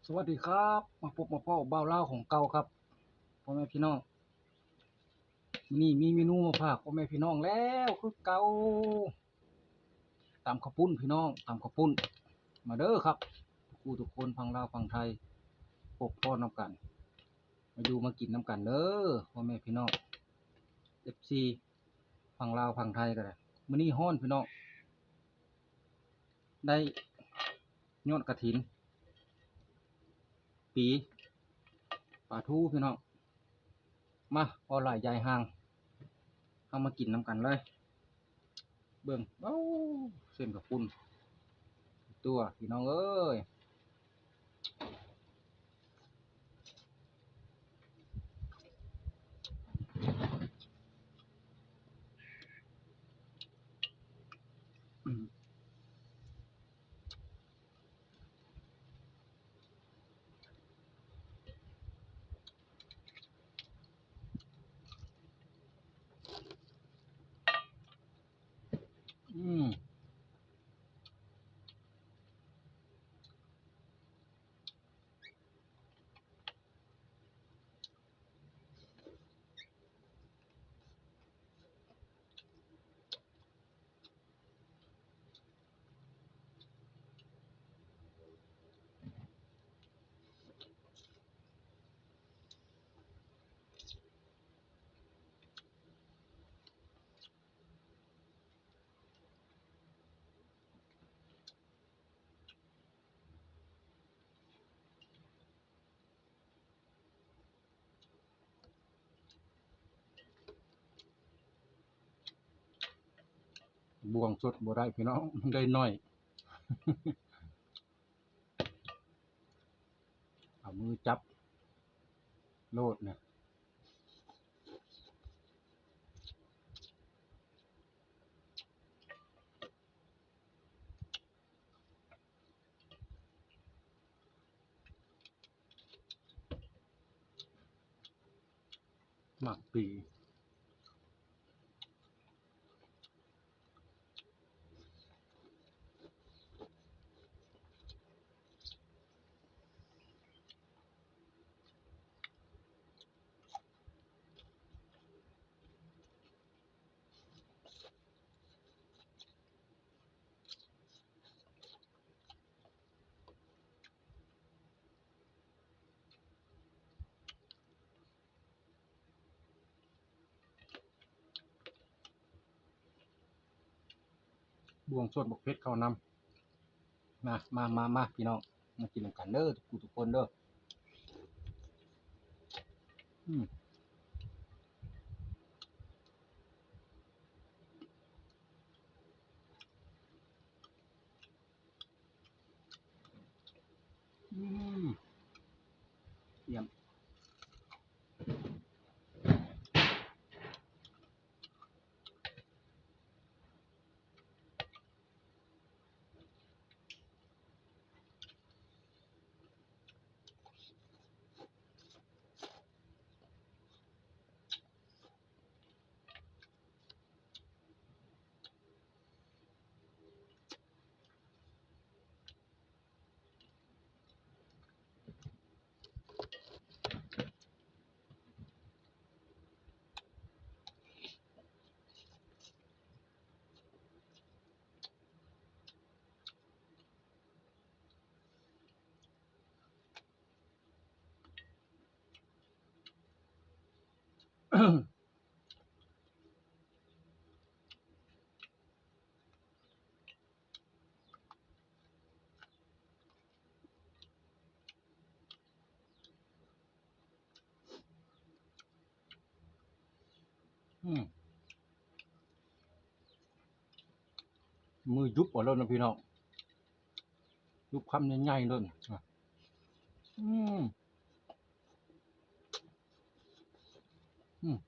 ສະຫວັດດີຄັບ ມາພົບມາພໍ້ບ່າວລາວຂອງເກົ່າຄັບ ພໍ່ແມ່ພີ່ນ້ອງ. ມື້ນີ້ມີເມນູມາຝາກພໍ່ແມ່ພີ່ນ້ອງແລ້ວຄືເກົ່າ ຕຳເຂົ້າປຸ້ນພີ່ນ້ອງ ຕຳເຂົ້າປຸ້ນ. ມາເດີຄັບ ທຸກຜູ້ທຸກຄົນ ຝັ່ງລາວຝັ່ງໄທ ພົບພໍ້ນຳກັນ ມາຢູ່ມາກິນນຳກັນເດີ ພໍ່ແມ່ພີ່ນ້ອງ ເອັຟຊີ ຝັ່ງລາວຝັ່ງໄທກໍໄດ້. ມື້ນີ້ຮ້ອນພີ່ນ້ອງ ໄດ້ຍອດກະຖິນ ປີ ປາທູພີ່ນ້ອງ. ມາ ພໍຫຼາຍໃຫຍ່ຫ່າງ ເຮົາມາກິນນຳກັນເລີຍ. ເບິ່ງ ເອົ້າ ເສັ້ນເຂົ້າປຸ້ນຕົວະ ພີ່ນ້ອງເອີຍ. ອືມ ບ່ວງສົດບໍ່ໄດ້ພີ່ນ້ອງ ໄດ້ໜ້ອຍ ເອົາມືຈັບໂລດນະ. ໝາກປີ. ບ່ວງສົດບັກເຜັດເຂົ້ານຳ ມາ ມາ ມາ ມາ ພີ່ນ້ອງ ມາກິນນຳກັນເດີ ທຸກຜູ້ທຸກຄົນເດີ. ອືມ ອືມ ຢ້ຽມ. ອືມ ມືຍຸບເອົາໂລດນະພີ່ນ້ອງ ຍຸບຄຳໃຫຍ່ໆໂລດ. ອືມ ອືມ